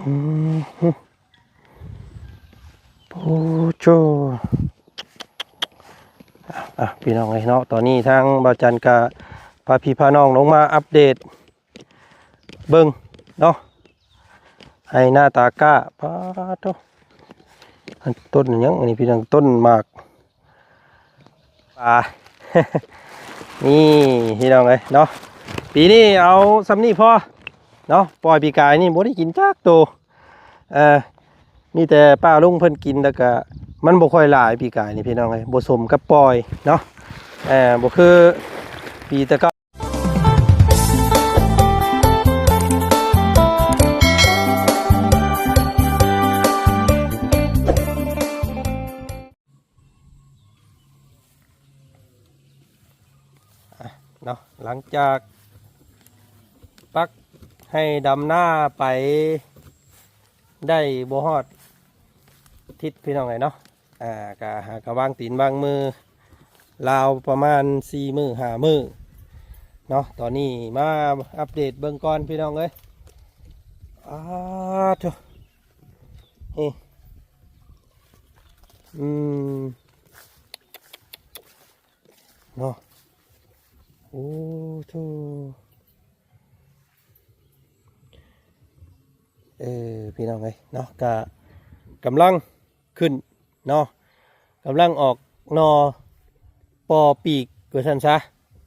ອືມ ໂອ້ໂຈ ອ່ະ ພີ່ນ້ອງເອີຍເນາະ, ຕອນນີ້ທາງບ່າວຈັນກະພາພີ່ພານ້ອງລົງມາອັບເດດເບິ່ງເນາະ ໄຮ່ນາຕາກ້າ. ປາດໂທ້ ອັນຕົ້ນຫຍັງອັນນີ້ພີ່ນ້ອງ? ຕົ້ນໝາກ ປາ ນີ້ພີ່ນ້ອງເອີຍເນາະ, ປີນີ້ເອົາຊ່ຳນີ້ພໍເນາະ. ປ່ອຍປີກາຍນີ້ບໍ່ໄດ້ກິນຈັກໂຕ ເອີ ມີແຕ່ປ້າລຸງເພິ່ນກິນ ແລ້ວກະມັນບໍ່ຄ່ອຍຫຼາຍປີກາຍນີ້ພີ່ນ້ອງເອີຍ, ບໍ່ສົມກັບປ່ອຍເນາະ ເອີ ບໍ່ຄືປີແຕ່ເກົ່າ. ອ່ະ ເນາະ ຫຼັງຈາກປັກໄຮ່ດຳນາໄປໄດ້ບໍ່ຮອດທິດພີ່ນ້ອງເອີຍເນາະ, ອ່າ ກະຫາກະວາງຕີນວາງມືລາວປະມານສີ່ມື້ຫ້າມື້ເນາະ. ຕອນນີ້ມາອັບເດດເບິ່ງກ່ອນພີ່ນ້ອງເອີຍ. ອາ ໂທ້ ນີ້ ອືມ ເນາະ ໂອ້ໂທ້ ເອີ ພີ່ນ້ອງເອີຍເນາະ, ກະກຳລັງຂຶ້ນເນາະ, ກຳລັງອອກໜໍ່ ປໍປີກວ່າຊັ້ນຊະ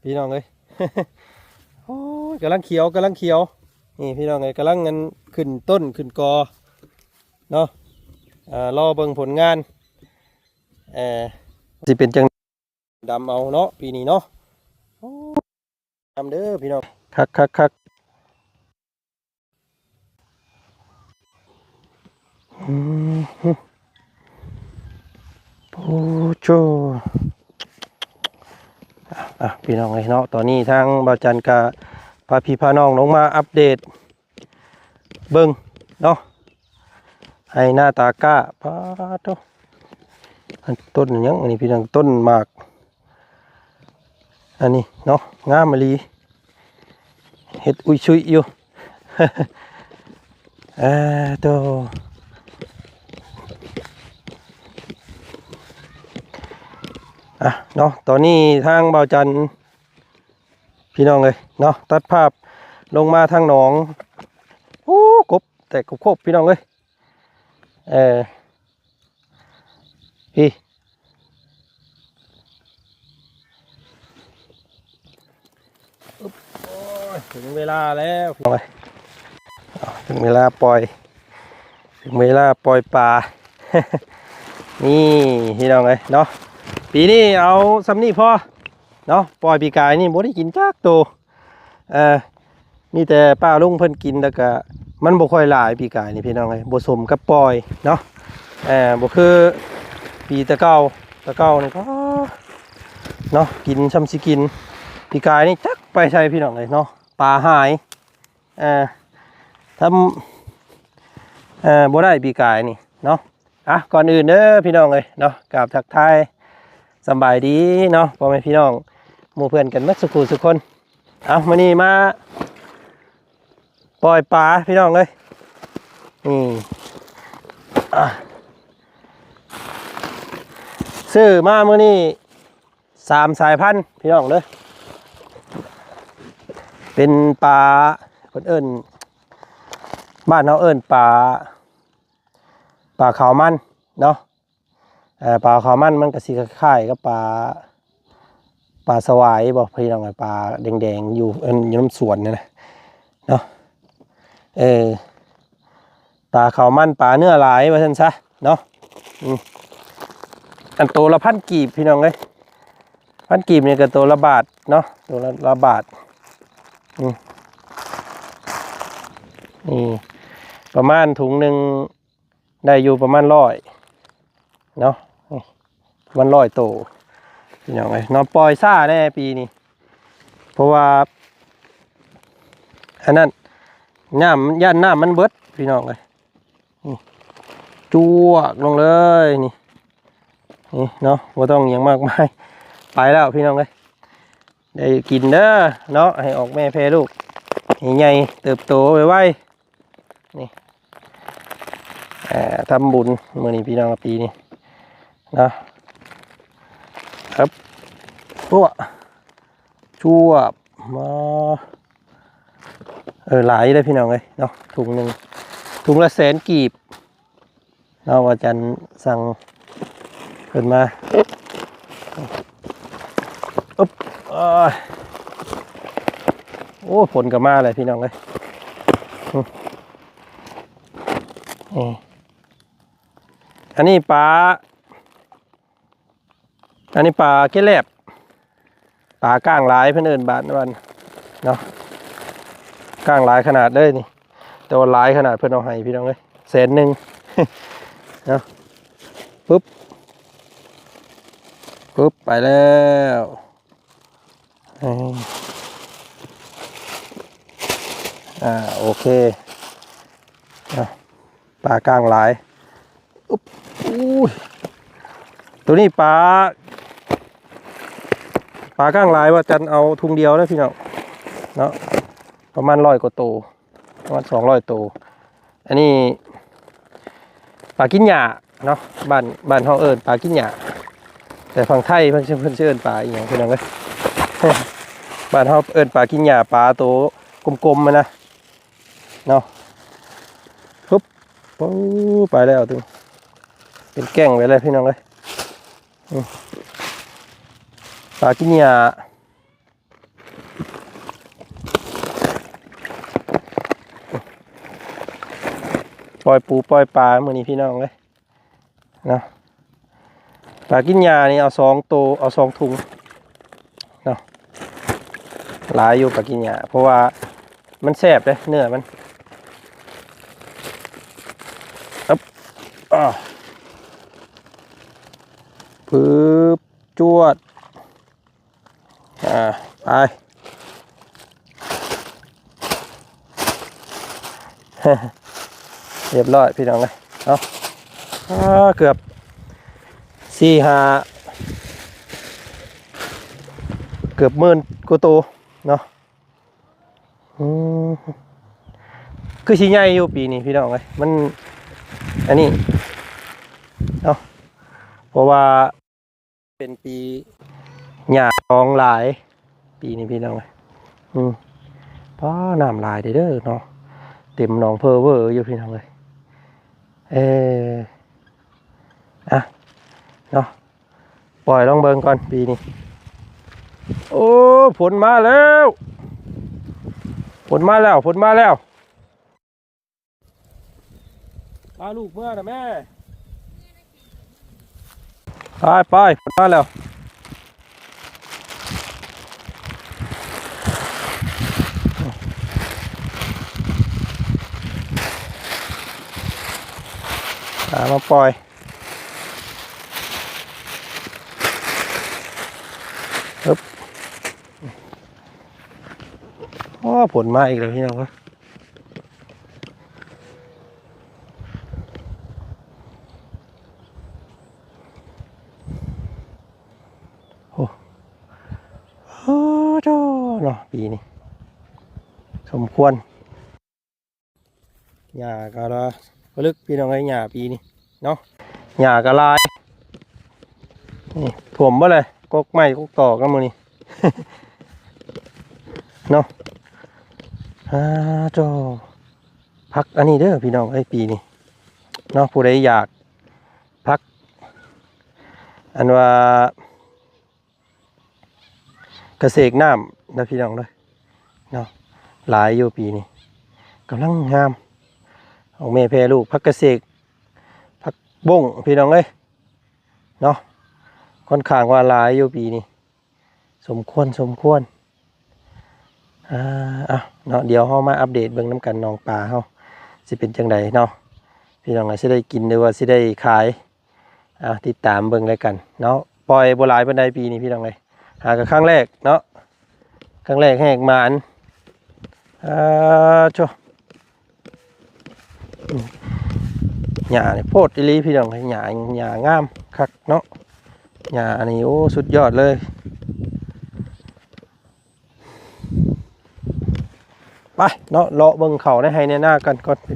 ພີ່ນ້ອງເອີຍ. ໂອ້ຍ ກຳລັງຂຽວ ກຳລັງຂຽວ ນີ້ພີ່ນ້ອງເອີຍ, ກຳລັງອັນຂຶ້ນຕົ້ນຂຶ້ນກໍເນາະ. ອ່າ ລໍເບິ່ງຜົນງານ ເອີ ຊິເປັນຈັ່ງ ດຳເອົາເນາະ ປີນີ້ເນາະ. ໂອ້ ງາມເດີພີ່ນ້ອງ ຄັກໆໆ. ອືມ ໂອ້ໂຈ ອ່ະ ພີ່ນ້ອງເອີຍເນາະ, ຕອນນີ້ທາງບ່າວຈັນກະພາພີ່ພານ້ອງລົງມາອັບເດດ ເບິ່ງເນາະ ໄຮ່ນາຕາກ້າ. ປາດໂທ້ ອັນຕົ້ນຫຍັງອັນນີ້ພີ່ນ້ອງ? ຕົ້ນໝາກ ອັນນີ້ເນາະ ງາມອີ່ຫຼີ ເຮັດອຸຍຊຸຍຢູ່. ເອີ ໂຕ ອ່ະ ເນາະ ຕອນນີ້ທາງບ່າວຈັນ ພີ່ນ້ອງເອີຍເນາະ ຕັດພາບລົງມາທາງໜອງ. ໂອ້ ກົບແຕກໂຄບໆ ພີ່ນ້ອງເອີຍ. ເອີ ພີ້ ອຶບ ໂອ້ຍ ເຖິງເວລາແລ້ວ ພີ່ນ້ອງເອີຍ ເອົາ ເຖິງເວລາປ່ອຍ ເຖິງເວລາປ່ອຍປາ. ນີ້ ພີ່ນ້ອງເອີຍເນາະ ປີນີ້ເອົາຊ່ຳນີ້ພໍ ເນາະ ປ່ອຍປີກາຍນີ້ບໍ່ໄດ້ກິນຈັກໂຕ ເອີ ມີແຕ່ປ້າລຸງເພິ່ນກິນ ແລ້ວກະມັນບໍ່ຄ່ອຍຫຼາຍປີກາຍນີ້ພີ່ນ້ອງເອີຍ ບໍ່ສົມກັບປ່ອຍເນາະ ເອີ ບໍ່ຄືປີແຕ່ເກົ່າ ແຕ່ເກົ່ານີ້ກໍເນາະ ກິນຊ່ຳຊິກິນ ປີກາຍນີ້ຈັກໄປໃສພີ່ນ້ອງເອີຍເນາະ ປາຫາຍ ເອີ ທຳ ເອີ ບໍ່ໄດ້ປີກາຍນີ້ເນາະ. ອ່ະ ກ່ອນອື່ນເດີພີ່ນ້ອງເອີຍເນາະ ກາບທັກທາຍສຳບາຍດີເນາະ ພໍ່ແມ່ພີ່ນ້ອງໝູ່ເພື່ອນກັນເບິດສູ່ຜູ້ສູ່ຄົນ. ເອົາ ມື້ນີ້ມາປ່ອຍປາພີ່ນ້ອງເອີຍ ນີ້ ອ່ະ ຊື້ມາມື້ນີ້ ສາມສາຍພັນພີ່ນ້ອງເດີ ເປັນປາ ເພິ່ນເອີ້ນ ບ້ານເຮົາເອີ້ນປາ ປາຂາວມັນເນາະ ເອີ ປາຂາວມັນມັນກະຊິຄ້າຍໆກັບປາ ປາສະຫວາຍບໍ່ພີ່ນ້ອງເອີຍ ປາແດງໆ ຢູ່ ຢູ່ນຳສວນນັ້ນນະເນາະ ເອີ ປາຂາວມັນ ປາເນື້ອຫຼາຍວ່າຊັ້ນຊະເນາະ ອືມ ອັນໂຕລະພັນກີບພີ່ນ້ອງເອີຍ ພັນກີບນີ້ກໍໂຕລະບາດເນາະ ໂຕລະ ລະບາດ ອືມ ນີ້ປະມານຖົງໜຶ່ງໄດ້ຢູ່ປະມານຮ້ອຍເນາະ ນີ້ປະມານຮ້ອຍໂຕພີ່ນ້ອງເອີຍເນາະ ປ່ອຍຊ້າແດ່ປີນີ້ ເພາະວ່າ ອັນນັ້ນ ນ້ຳ ຢ້ານນ້ຳມັນເບິດພີ່ນ້ອງເອີຍ ນີ້ ຈວກລົງເລີຍນີ້ ນີ້ເນາະ ບໍ່ຕ້ອງຫຍັງມາກມາຍ ໄປແລ້ວພີ່ນ້ອງເອີຍ ໄດ້ກິນເດີເນາະ ໃຫ້ອອກແມ່ແຜ່ລູກ ໃຫ້ໃຫຍ່ເຕີບໂຕໄວໆ ນີ້ ອ່າ ທຳບຸນມື້ນີ້ພີ່ນ້ອງ ປີນີ້ເນາະ ເອີບ ໂອ້ ຈວບ ມາ ເອີ ຫຼາຍເດ້ພີ່ນ້ອງເອີຍເນາະ ຖົງໜຶ່ງ ຖົງລະແສນກີບເນາະ ວ່າຈັນສັ່ງເພິ່ນມາ ອຶບ ໂອ້ຍ ໂອ້ ຝົນກໍມາແລ້ວພີ່ນ້ອງເອີຍ ອືມ ນີ້ ອັນນີ້ປາ ອັນນີ້ປາເກັດແລບ ປາກ້າງຫຼາຍ ເພິ່ນເອີ້ນບ້ານ ບ້ານເນາະ ກ້າງຫຼາຍຂະໜາດເລີຍນີ້ ແຕ່ວ່າຫຼາຍຂະໜາດ ເພິ່ນເອົາໃຫ້ພີ່ນ້ອງເອີຍ ແສນໜຶ່ງເນາະ ປຶບ ປຶບ ໄປແລ້ວ ເອີ ອ່າ ໂອເຄ ອ່າ ປາກ້າງຫຼາຍ ອຸບ ອູ້ຍ ໂຕນີ້ປາ ປາກ້າງຫຼາຍ ວ່າຈັນເອົາຖົງດຽວເດີພີ່ນ້ອງເນາະ ປະມານຮ້ອຍກວ່າໂຕ ປະມານສອງຮ້ອຍໂຕ ອັນນີ້ປາກິນຫຍ້າເນາະ ບ້ານ ບ້ານເຮົາເອີ້ນປາກິນຫຍ້າ ແຕ່ຝັ່ງໄທເພິ່ນ ເພິ່ນຊິເອີ້ນປາອີ່ຫຍັງພີ່ນ້ອງເອີຍ ບ້ານເຮົາເອີ້ນປາກິນຫຍ້າ ປາໂຕກົມໆຫັ້ນນະເນາະ ປຶບ ໂອ້ ໄປແລ້ວ ເປັນແກ້ງໄປແລ້ວພີ່ນ້ອງເອີຍ ອືມ ປາກິນຫຍ້າ ປ່ອຍປູປ່ອຍປາມື້ນີ້ພີ່ນ້ອງເອີຍເນາະ ປາກິນຫຍ້ານີ້ເອົາສອງໂຕ ເອົາສອງຖົງເນາະ ຫຼາຍຢູ່ປາກິນຫຍ້າ ເພາະວ່າມັນແຊບເດ້ເນື້ອມັນ ອຶບ ອ່າ ປຶບ ຈວດ ອ່າ ໄປ ຮຽບຮ້ອຍພີ່ນ້ອງເອີຍ ເອົາ ອ່າ ເກືອບສີ່ຫ້າ ເກືອບໝື່ນກວ່າໂຕເນາະ ອືມ ຄືຊິໃຫຍ່ຢູ່ປີນີ້ພີ່ນ້ອງເອີຍ ມັນ ອັນນີ້ເນາະ ເພາະວ່າ ເປັນປີຫຍ້າດອງຫຼາຍ ປີນີ້ພີ່ນ້ອງເອີຍ ອືມ ປ້າ ນ້ຳຫຼາຍເດີ້ເນາະ ເຕັມໜອງເພີເວີຢູ່ພີ່ນ້ອງເອີຍ ເອີ ອ່ະ ເນາະ ປ່ອຍລອງເບິ່ງກ່ອນປີນີ້ ໂອ້ ຝົນມາແລ້ວ ຝົນມາແລ້ວ ຝົນມາແລ້ວ. ພາລູກເມືອນະແມ່ ໄປໆ ພຸ້ນມາແລ້ວ ອາ ມາປ່ອຍ ຮຶບ ໂອ້ ຝົນມາອີກແລ້ວພີ່ນ້ອງເອີຍ. ໂອ້ ໂອ້ໂທ້ເນາະ ປີນີ້ສົມຄວນ ຫຍ້າກໍລະລຶກ ພີ່ນ້ອງເອີຍ ຫຍ້າປີນີ້ເນາະ ຫຍ້າກໍຫຼາຍ ນີ້ຖ້ວມເບິດເລີຍ ກົກໄມ້ກົກຕອກນຳມື້ນີ້ ເນາະ ອາໂທ້ ຜັກອັນນີ້ເດີພີ່ນ້ອງເອີຍ ປີນີ້ເນາະ ຜູ້ໃດຢາກຜັກ ອັນວ່າກະເສກນ້ຳນະພີ່ນ້ອງເດີເນາະ ຫຼາຍຢູ່ປີນີ້ ກຳລັງງາມ ອອກແມ່ແຜ່ລູກ ຜັກກະເສກ ຜັກບົ້ງ ພີ່ນ້ອງເອີຍ ເນາະ ຂ້ອນຂ້າງວ່າຫຼາຍຢູ່ປີນີ້ ສົມຄວນ ສົມຄວນ ອ່າ ເອົາເນາະ ດຽວເຮົາມາອັບເດດເບິ່ງນຳກັນ ໜອງປາເຮົາຊິເປັນຈັ່ງໃດເນາະ ພີ່ນ້ອງ ຊິໄດ້ກິນ ຫຼືວ່າຊິໄດ້ຂາຍ ເອົາ ຕິດຕາມເບິ່ງແລ້ວກັນເນາະ ປ່ອຍບໍ່ຫຼາຍປານໃດປີນີ້ ພີ່ນ້ອງເອີຍ ຫາກໍຄັ້ງແລກເນາະ ຄັ້ງແລກແຮກໝານ ອາໂທ້ ຫຍ້ານີ້ໂພດອີ່ຫຼີພີ່ນ້ອງ ຫຍ້າ ຫຍ້າງາມຄັກເນາະ ຫຍ້າອັນນີ້ ໂອ້ ສຸດຍອດເລີຍ ໄປເນາະ ເລາະເບິ່ງເຂົ້າໃນໄຮ່ໃນນາກັນກ່ອນ ໂ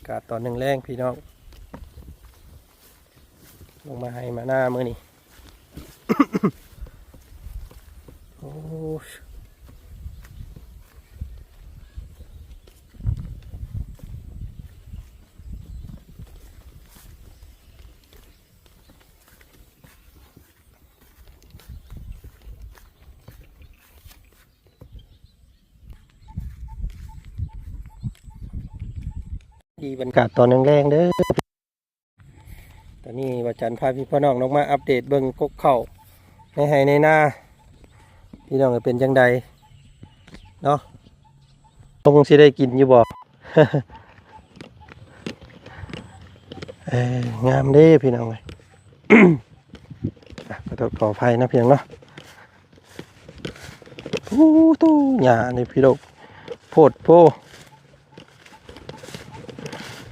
ກາດຕອນແລງໆ ພີ່ນ້ອງ ລົງມາໄຮ່ມານາມື້ນີ້ ໂອ້ຍ ດີບັນຍາກາດຕອນແລງໆ ເດີ. ຕອນນີ້ວ່າຈັນພາພີ່ພານ້ອງລົງມາອັບເດດເບິ່ງກົກເຂົ້າໃນໄຮ່ໃນນາ ພີ່ນ້ອງເປັນຈັ່ງໃດເນາະ ຄົງຊິໄດ້ກິນຢູ່ບໍ່? ເອີ ງາມເດ້ພີ່ນ້ອງເອີຍ ອ່ະ ຂໍໂທດຂໍອະໄພເນາະພີ່ນ້ອງເນາະ. ໂອ້ ໂຕຫຍ້ານີ້ພີ່ນ້ອງ ໂພດໂພ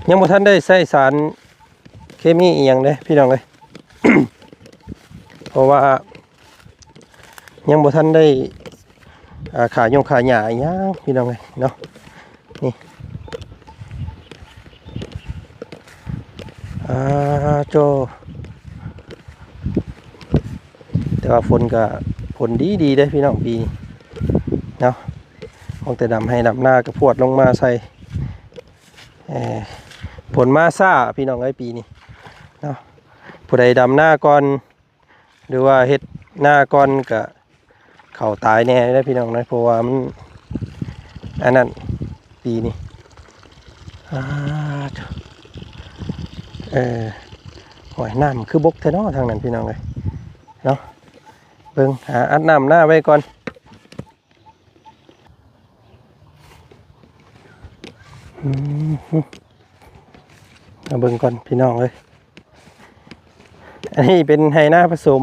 ຍັງບໍ່ທັນໄດ້ໃຊ້ສານເຄມີອີ່ຫຍັງເດ້ພີ່ນ້ອງເອີຍ ເພາະວ່າຍັງບໍ່ທັນໄດ້ ອ່າ ຂ້າຫຍ້ງຂ້າຫຍ້າອີ່ຫຍັງພີ່ນ້ອງເອີຍເນາະ. ນີ້ ອ່າ ໂຈ ແຕ່ວ່າຝົນກະ ຝົນດີໆ ເດ້ພີ່ນ້ອງປີນີ້ເນາະ ອອກແຕ່ດຳໄຮ່ດຳນາກະພວດລົງມາໃສ່ ເອີ ຝົນມາຊ້າພີ່ນ້ອງເອີຍປີນີ້ເນາະ. ຜູ້ໃດດຳນາກ່ອນ ຫຼືວ່າເຮັດນາກ່ອນກະເຂົ້າຕາຍແດ່ເດ້ພີ່ນ້ອງເນາະ ເພາະວ່າມັນ ອັນນັ້ນ ປີນີ້ ອ່າ ເອີ ໂອ້ຍ ນ້ຳຄືບົກແທ້ເນາະທາງນັ້ນພີ່ນ້ອງເອີຍເນາະ. ເບິ່ງ ຫາອັດນ້ຳນາໄວ້ກ່ອນ ອືມ ມາເບິ່ງກ່ອນພີ່ນ້ອງເອີຍ ອັນນີ້ເປັນໄຮ່ນາປະສົມ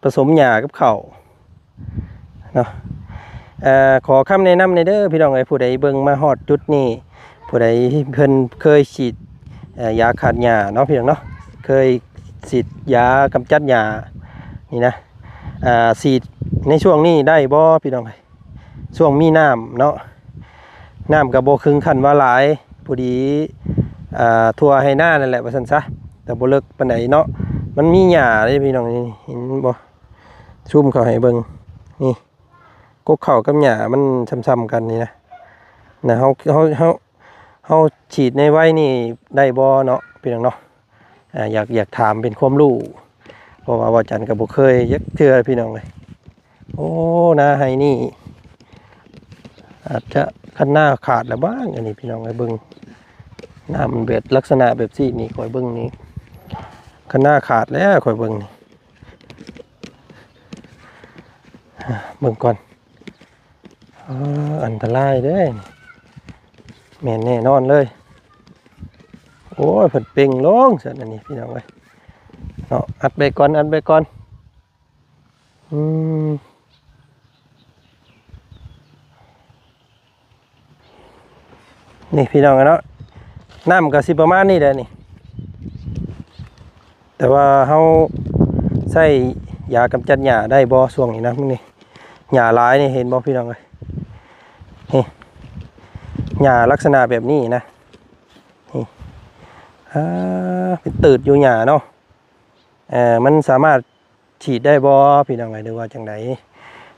ປະສົມຫຍ້າກັບເຂົ້າເນາະ. ເອີ ຂໍຄຳແນະນຳແດ່ເດີພີ່ນ້ອງເອີຍ ຜູ້ໃດເບິ່ງມາຮອດຈຸດນີ້ ຜູ້ໃດເພິ່ນເຄີຍສີດ ເອີ ຢາຂ້າຫຍ້າເນາະພີ່ນ້ອງເນາະ ເຄີຍສີດຢາກຳຈັດຫຍ້ານີ້ນະ ອ່າ ສີດໃນຊ່ວງນີ້ໄດ້ບໍ່ພີ່ນ້ອງເອີຍ? ຊ່ວງມີນ້ຳເນາະ ນ້ຳກໍບໍ່ເຖິງຂັ້ນວ່າຫຼາຍ ພໍດີ ອ່າ ທົ່ວໄຮ່ນານັ້ນແຫຼະວ່າຊັ້ນຊະ ແຕ່ບໍ່ເລິກປານໃດເນາະ. ມັນມີຫຍ້າເດ້ພີ່ນ້ອງ ນີ້ເຫັນບໍ່ ຊູມເຂົ້າໃຫ້ເບິ່ງ ນີ້ ກົກເຂົ້າກັບຫຍ້າມັນຊ່ຳໆກັນນີ້ນະ ນະ ເຮົາ ເຮົາ ເຮົາ ເຮົາສີດໃນໄວນີ້ໄດ້ບໍ່ເນາະ ພີ່ນ້ອງເນາະ? ອ່າ ຢາກ ຢາກຖາມເປັນຄວາມຮູ້ ເພາະວ່າບ່າວຈັນກໍບໍ່ເຄີຍຈັກເທື່ອພີ່ນ້ອງເອີຍ. ໂອ້ ນາໄຮ່ນີ້ອາດຈະຄັນນາຂາດລະບ້າງ ອັນນີ້ພີ່ນ້ອງເອີຍ ເບິ່ງນ້ຳແບບລັກສະນະແບບຊີ້ນີ້ ຂ້ອຍເບິ່ງນີ້ຄັນນາຂາດແລ້ວ ຂ້ອຍເບິ່ງນີ້ ເບິ່ງກ່ອນ. ເອີ ອັນຕະລາຍເດ້ ແມ່ນແນ່ນອນເລີຍ. ໂອ້ຍ ເພິ່ນເປັ່ງລົງຊັ້ນ ອັນນີ້ພີ່ນ້ອງເອີຍເນາະ ອັດໄວ້ກ່ອນ ອັດໄວ້ກ່ອນ. ອືມ ນີ້ພີ່ນ້ອງເນາະ ນ້ຳກໍຊິປະມານນີ້ແຫຼະນີ້ ແຕ່ວ່າເຮົາໃຊ້ຢາກຳຈັດຫຍ້າໄດ້ບໍ່ຊ່ວງນີ້ນະ? ນີ້ຫຍ້າຫຼາຍນີ້ ເຫັນບໍ່ພີ່ນ້ອງເອີຍ? ນີ້ ຫຍ້າລັກສະນະແບບນີ້ນະ ນີ້ ອ່າ ເປັນຕີດຢູ່ຫຍ້າເນາະ. ເອີ ມັນສາມາດ ສີດໄດ້ບໍ່ພີ່ນ້ອງເອີຍ ຫຼືວ່າຈັ່ງໃດ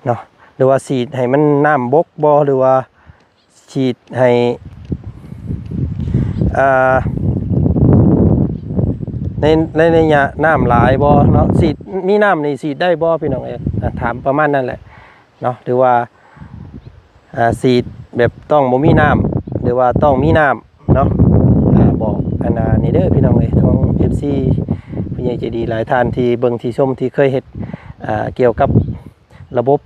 ເນາະ? ຫຼືວ່າສີດໃຫ້ມັນນ້ຳບົກບໍ່ ຫຼືວ່າສີດໃຫ້ ອ່າ ໃນ ໃນໄລຍະນ້ຳຫຼາຍບໍ່ເນາະ? ສີດ ມີນ້ຳນີ້ສີດໄດ້ບໍ່ພີ່ນ້ອງເອີຍ? ອ່າ ຖາມປະມານນັ້ນແຫຼະເນາະ ຫຼືວ່າ ອ່າ ສີດແບບຕ້ອງບໍ່ມີນ້ຳ ຫຼືວ່າຕ້ອງມີນ້ຳເນາະ? ອ່າ ບອກອັນນ່ານີ້ເດີພີ່ນ້ອງເອີຍ ທາງເອັຟຊີຜູ້ໃຫຍ່ໃຈດີຫຼາຍທ່ານທີ່ເບິ່ງທີ່ຊົມ ທີ່ເຄີຍເຮັດ ອ່າ ກ່ຽວກັບລະບົບ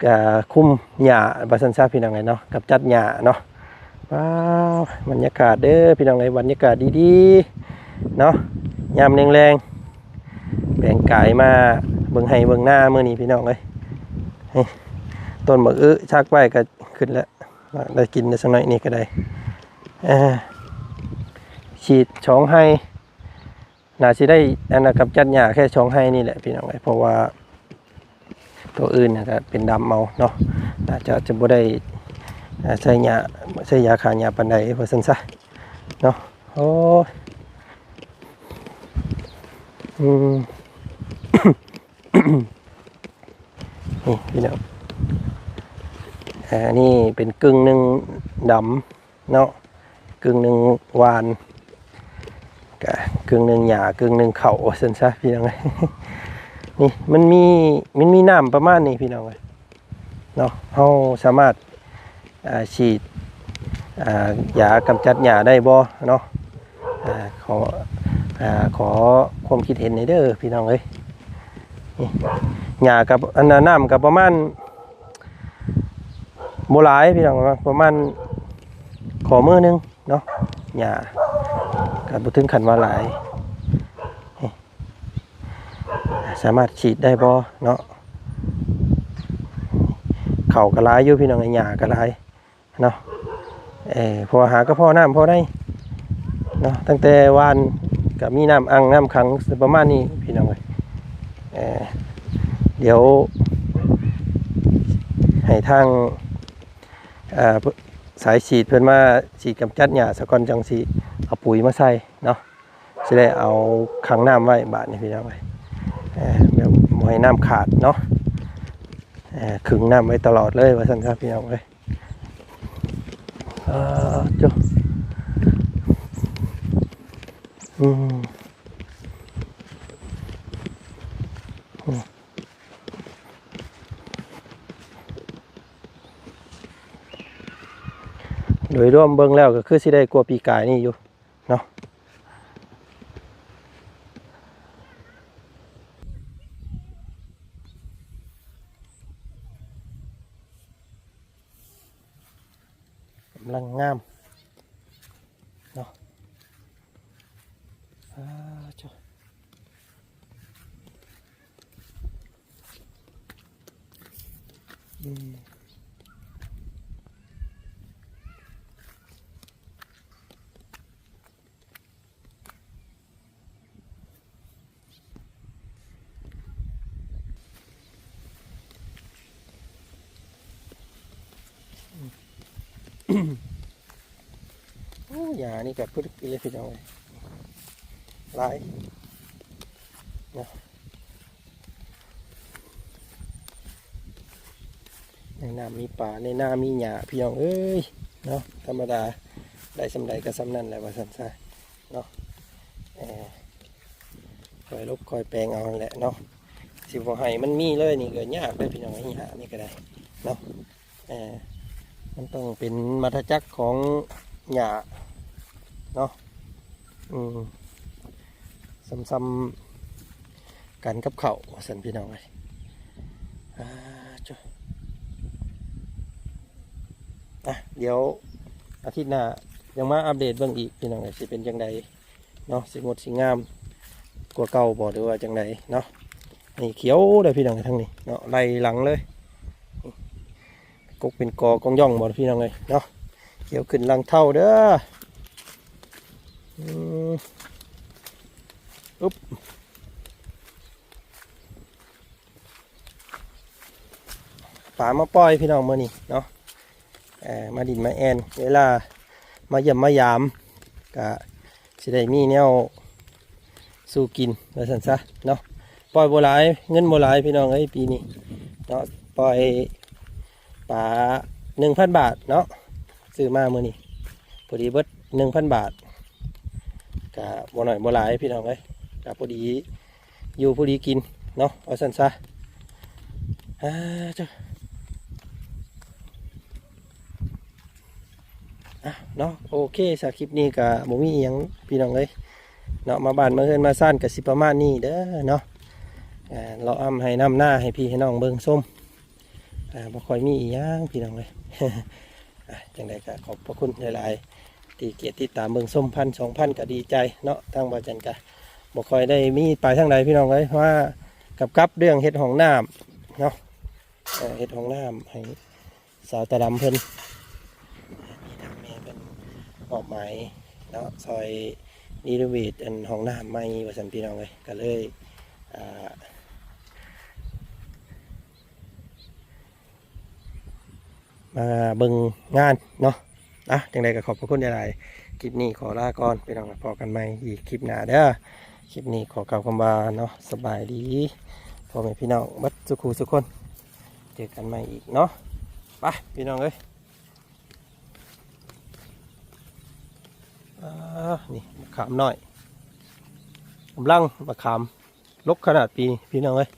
ອ່າ ຄຸມຫຍ້າວ່າຊັ້ນຊະພີ່ນ້ອງເອີຍເນາະ ກຳຈັດຫຍ້າເນາະ. ວ້າວ ບັນຍາກາດເດີພີ່ນ້ອງເອີຍ ບັນຍາກາດດີໆເນາະ ຍາມແລງໆ ແປງກາຍມາເບິ່ງໄຮ່ເບິ່ງນາມື້ນີ້ພີ່ນ້ອງເອີຍ. ນີ້ ຕົ້ນໝາກອຶສັກໄວ້ກໍຂຶ້ນແລ້ວ ໄດ້ກິນໄດ້ສັກໜ້ອຍນີ້ກໍໄດ້. ເອີ ສີດສອງໄຮ່ ໜ້າຊິໄດ້ອັນນ່າ ກຳຈັດຫຍ້າແຄ່ສອງໄຮ່ນີ້ແຫຼະພີ່ນ້ອງເອີຍ ເພາະວ່າໂຕອື່ນກໍເປັນດຳເອົາເນາະ ໜ້າຈະ ຈະບໍ່ໄດ້ ອ່າ ໃຊ້ຫຍ້າ ໃຊ້ຢາຂ້າຫຍ້າປານໃດວ່າຊັ້ນຊະ. ເນາະ. ໂອ້ຍ ອືມ ນີ້ພີ່ນ້ອງ ອັນນີ້ເປັນກຶ່ງໜຶ່ງດຳເນາະ ກຶ່ງໜຶ່ງຫວ່ານ ກະກຶ່ງໜຶ່ງຫຍ້າ ກຶ່ງໜຶ່ງເຂົ້າ ວ່າຊັ້ນຊະພີ່ນ້ອງເອີຍ. ນີ້ມັນມີ ມັນມີນ້ຳປະມານນີ້ພີ່ນ້ອງເອີຍ. ເນາະ ເຮົາສາມາດ ອ່າ ສີດ ອ່າ ຢາກຳຈັດຫຍ້າໄດ້ບໍ່ເນາະ? ອ່າ ຂໍ ອ່າ ຂໍຄວາມຄິດເຫັນແດ່ເດີພີ່ນ້ອງເອີຍ. ນີ້ ຫຍ້າກັບ ອັນນ່າ ນ້ຳກັບປະມານ ບໍ່ຫຼາຍພີ່ນ້ອງເນາະ ປະມານຂໍ້ມືໜຶ່ງເນາະ ຫຍ້າກໍບໍ່ເຖິງຂັ້ນວ່າຫຼາຍ. ສາມາດສີດໄດ້ບໍ່ເນາະ? ເຂົ້າກໍຫຼາຍຢູ່ພີ່ນ້ອງເອີຍ ຫຍ້າກໍຫຼາຍເນາະ. ເອີ ເພາະວ່າຫາກໍພໍນ້ຳພໍໄດ້ເນາະ ຕັ້ງແຕ່ວານກໍມີນ້ຳອັ່ງນ້ຳຂັງປະມານນີ້ພີ່ນ້ອງເອີຍ. ເອີ ດຽວໃຫ້ທາງ ເອີ ສາຍສີດເພິ່ນມາສີດກຳຈັດຫຍ້າສາກ່ອນ ຈັ່ງຊິເອົາປຸຍມາໃສ່ເນາະ. ຊິໄດ້ເອົາຂັງນ້ຳໄວ້ບາດນີ້ພີ່ນ້ອງເອີຍ ເອີ ແບບບໍ່ໃຫ້ນ້ຳຂາດເນາະ ເອີ ຂຶງນ້ຳໄວ້ຕະຫຼອດເລີຍ ວ່າຊັ້ນຊະພີ່ນ້ອງເອີຍ. ເອີ ໂຈະ ອືມ ໂດຍລວມເບິ່ງແລ້ວກໍຄືຊິໄດ້ກວ່າປີກາຍນີ້ຢູ່ ເນາະ ກຳລັງງາມເນາະ. ອາ ໂທ້ ອືມ. ໂອ້ ຫຍ້ານີ້ກໍປຶກອີ່ຫຼີພີ່ນ້ອງເອີຍ ຫຼາຍເນາະ. ໃນນ້ຳມີປາ ໃນນາມີຫຍ້າ ພີ່ນ້ອງເອີຍເນາະ. ທຳມະດາໄດ້ສ່ຳໃດກໍສ່ຳນັ້ນແຫຼະ ວ່າຊັ້ນຊະເນາະ. ເອີ ຄ່ອຍລົບຄ່ອຍແປງເອົາຫັ້ນແຫຼະເນາະ. ຊິບໍ່ໃຫ້ມັນມີເລີຍນີ້ກໍຍາກເດ້ ພີ່ນ້ອງເອີຍ ຫຍ້ານີ້ກໍໄດ້ເນາະ. ເອີ ມັນຕ້ອງເປັນວັດຕະຈັກຂອງຫຍ້າເນາະ. ອືມ ສ່ຳໆກັນກັບເຂົ້າ ວ່າຊັ້ນພີ່ນ້ອງເອີຍ. ອາ ໂທ້ ອະ ດຽວອາທິດໜ້າຍັງມາອັບເດດເບິ່ງອີກ ພີ່ນ້ອງເອີຍ ຊິເປັນຈັ່ງໃດເນາະ ຊິງົດຊິງາມກວ່າເກົ່າບໍ່ ຫຼືວ່າຈັ່ງໃດເນາະ. ນີ້ຂຽວເດີພີ່ນ້ອງເອີຍ ທາງນີ້ເນາະ ໄລ່ຫຼັງເລີຍ. ກົກເປັນກໍກອງຢ່ອງບໍ່ພີ່ນ້ອງເອີຍເນາະ. ຂຽວຂຶ້ນຫຼັງເທົ້າເດີ. ອືມ ອຶບ ປາມາປ່ອຍພີ່ນ້ອງມື້ນີ້ເນາະ. ເອີ ມາດິນມາແອ່ນ ເວລາມາຢ້ຽມມາຢາມກະຊິໄດ້ມີແນວ ສູ່ກິນວ່າຊັ້ນຊະເນາະ. ປ່ອຍບໍ່ຫຼາຍ ເງິນບໍ່ຫຼາຍພີ່ນ້ອງເອີຍ ປີນີ້ເນາະ. ປ່ອຍປາໜຶ່ງພັນບາດເນາະ ຊື້ມາມື້ນີ້ ພໍດີເບິດໜຶ່ງພັນບາດ ກະບໍ່ໜ້ອຍບໍ່ຫຼາຍພີ່ນ້ອງເອີຍ ກະພໍດີຢູ່ພໍດີກິນເນາະ ວ່າຊັ້ນຊະ. ອາ ເຈົ້າ ອ່ະເນາະ ໂອເຄ ສຳລັບຄລິບນີ້ກະບໍ່ມີອີ່ຫຍັງພີ່ນ້ອງເອີຍເນາະ. ມາບ້ານມາເຮືອນມາຊານກະຊິປະມານນີ້ເດີເນາະ. ເລາະອຳໄຮ່ນຳນາໃຫ້ພີ່ໃຫ້ນ້ອງເບິ່ງຊົມ ບໍ່ຄ່ອຍມີອີ່ຫຍັງພີ່ນ້ອງເອີຍ. ຈັ່ງໃດກະຂອບພະຄຸນຫຼາຍໆ ທີ່ກຽດຕິດຕາມເບິ່ງຊົມ ພັນສອງພັນກະດີໃຈເນາະ. ທາງບ່າວຈັນກະບໍ່ຄ່ອຍໄດ້ມີໄປທາງໃດພີ່ນ້ອງເອີຍ ເພາະວ່າກັບກັບເລື່ອງເຮັດຫ້ອງນ້ຳເນາະ. ເອີ ເຮັດຫ້ອງນ້ຳໃຫ້ສາວຕາດຳເພິ່ນ ມີທາງແມ່ເພິ່ນມອບໝາຍເນາະ ຊ່ອຍຣີໂນເວດອັນຫ້ອງນ້ຳໃໝ່ວ່າຊັ້ນພີ່ນ້ອງເອີຍ. ກະເລີຍ ອ່າ ມາເບິ່ງງານເນາະ. ອ່ະ ຈັ່ງໃດກໍຂອບພະຄຸນຫຼາຍໆ ຄລິບນີ້ຂໍລາກ່ອນພີ່ນ້ອງ ພໍ້ກັນໃໝ່ອີກຄລິບໜ້າເດີ. ຄລິບນີ້ຂໍກ່າວຄຳວ່າເນາະ ສະບາຍດີພໍ່ແມ່ພີ່ນ້ອງເບິດສູ່ຄູ່ສູ່ຄົນ ເຈີກັນໃໝ່ອີກເນາະ. ໄປພີ່ນ້ອງເອີຍ ອ່າ ນີ້ມະຂາມນ້ອຍ ກຳລັງມະຂາມ ດົກຂະໜາດປີນີ້ພີ່ນ້ອງເອີຍ.